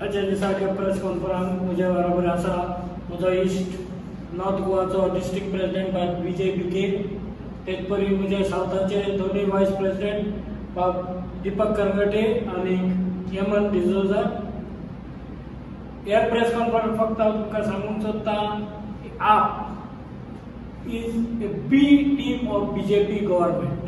आजच्या दिसाक press conference म्हज्या बरोबर आसा म्हजो इश्ट नॉर्थ गोवाचो डिस्ट्रिक्ट प्रेसिडेंट बाब विजय भिके, तेच परी म्हजे सावथाचे दोनूय वायस प्रेसिडेंट बाब दीपक करंगटे आनी यमन डिझोजा. हे प्रेस कॉन्फरन्स फक्त हांव तुमकां सांगूंक सोदतां, AAP is a B team of BJP government.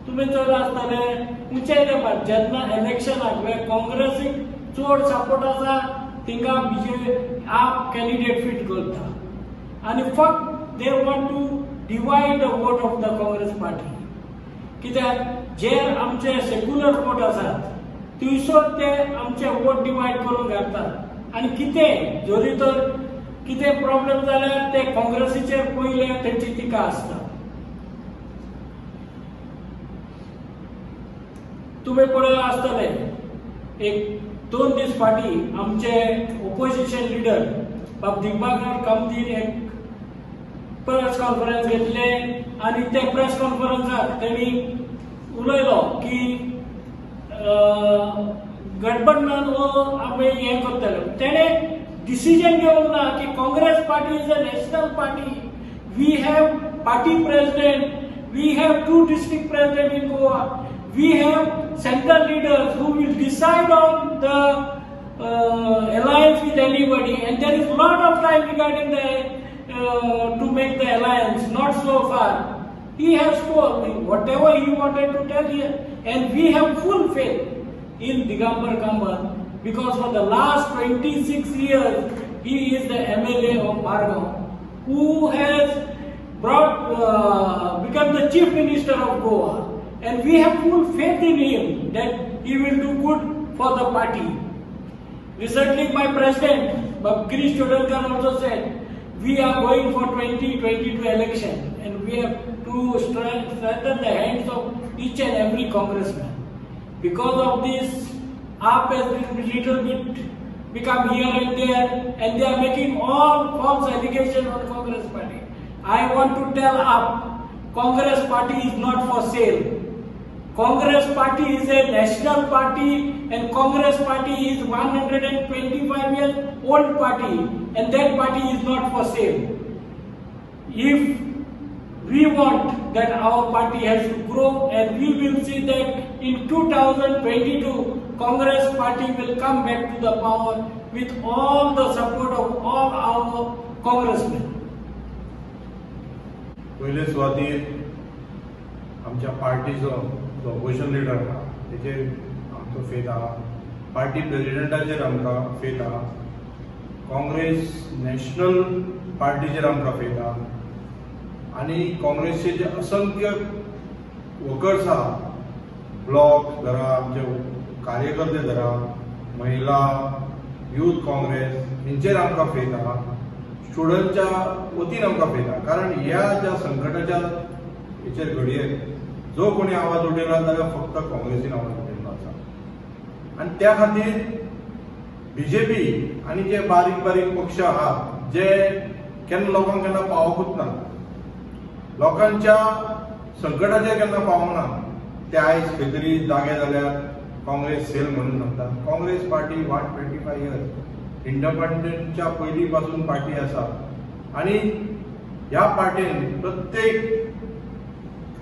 तुमी चोयलां आसतलें, उंचे तेंपार जेन्ना इलेक्शनाक म्हळ्यार काँग्रेसीक चड सपोर्ट आसा, थिंगा बीजे आप कॅन्डिडेट फीट करता आनी फक्त they want to divide the vote of the Congress party. कित्याक जे आमचे सेक्युलर वोट आसात, थंयसर ते आमचे वोट डिवायड करून घालतात आनी कितें जरी तर कितें प्रॉब्लेम जाल्यार ते काँग्रेसीचेर पयले तेंची टिका आसता. तुमी पळयलां आसतलें, एक दोन दीस फाटीं आमचे ओपोजिशन लिडर बाब दिगंबर कामतीन एक प्रेस कॉन्फरन्स घेतले आनी ते प्रेस कॉन्फरन्साक तेणी उलयलो की गठबंधन हो आमी हें करतले. तेणें डिसिजन घेवंक ना की Congress party is a national party, we have party president, we have two district president in Goa, we have central leaders who will decide on the alliance with anybody, and there is lot of time regarding the to make the alliance, not so far. He has told whatever he wanted to tell here, and we have full faith in Digambar Kamat because for the last 26 years he is the MLA of Margao, who has brought become the chief minister of Goa, and we have full faith in him that he will do good for the party. Recently, my president, Girish Chodankar, also said we are going for 2022 election and we have to strengthen the hands of each and every congressman. Because of this, AAP has been little bit become here and there, and they are making all false allegations on Congress party. I want to tell AAP, Congress party is not for sale. Congress party is a national party and Congress party is 125 years old party, and that party is not for sale. If we want that our party has to grow, and we will see that in 2022 Congress party will come back to the power with all the support of all our congressmen. पयले सुवातीर आमच्या पार्टीचो जो opposition leader आहा तेचेर आमचो faith आहा, party प्रेजिडेंटाचेर आमकां faith आहा, Congress national पार्टीचेर आमकां फेथ आहा आनी काँग्रेसचे जे असंख्य वर्कर्स आहा, ब्लॉक धरा, आमचे कार्यकर्ते धरा, महिला, यूथ काँग्रेस, हेंचेर आमकां फेथ आहा. स्टुडंटच्या वतीन आमकां फेथ आहा, कारण ह्या ज्या संकटाच्या हेचेर घडयेक जो कोणी आवाज उठयला जाल्यार फक्त काँग्रेसीन आवाज उठयल्लो आसा. आनी त्या खातीर बीजेपी आनी जे बारीक बारीक पक्ष आहात, जे केन्ना लोकांक केन्ना पावकूच ना, लोकांच्या संकटाचेर केन्ना पावना, ते आयज खंय तरी जागे जाल्यार काँग्रेस सेल म्हणून सांगता. काँग्रेस पार्टी 125 इयर्स, इंडिपेंडंटच्या पयलीं पासून पार्टी आसा आनी ह्या पार्टीन प्रत्येक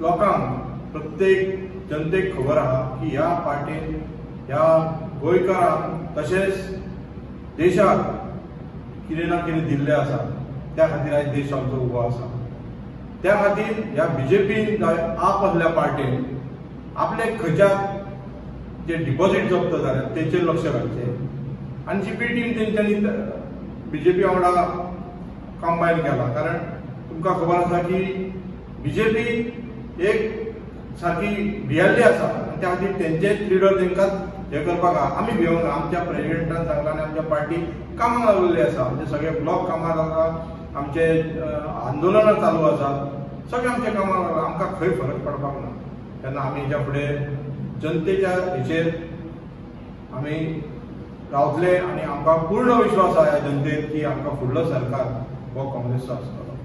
लोकांक, प्रत्येक जनतेक खबर आहा की ह्या पार्टीन ह्या गोंयकारांक तशेंच देशाक कितें ना कितें दिल्लें आसा. त्या खातीर आयज देश आमचो उबो आसा. त्या खातीर ह्या बीजेपीन जावं आप असल्या पार्टीन आपले खंयच्या जे डिपॉझिट जप्त जाल्या तेचेर लक्ष घालचें आनी जी बी टीम तेंच्यांनी बीजेपी वांगडा कंबायन केला, कारण तुमकां खबर आसा की बीजेपी एक सारकी भियेल्ली आसा आनी त्या खातीर तेंचेच लिडर तेंकां हें करपाक आहा. आमी भियोना. आमच्या प्रेजिडेंटान सांगलां आनी आमच्या पार्टी कामाक लागलेली आसा. आमचे सगळे ब्लॉक कामाक आसा, आमचे आंदोलनां चालू आसात, सगळे आमच्या कामाक लागला. आमकां खंय फरक पडपाक ना. तेन्ना आमी हेच्या फुडें जनतेच्या हेचेर आमी रावतले आनी आमकां पूर्ण विश्वास आहा ह्या जनतेर की आमकां फुडलो सरकार हो काँग्रेसचो आसतलो.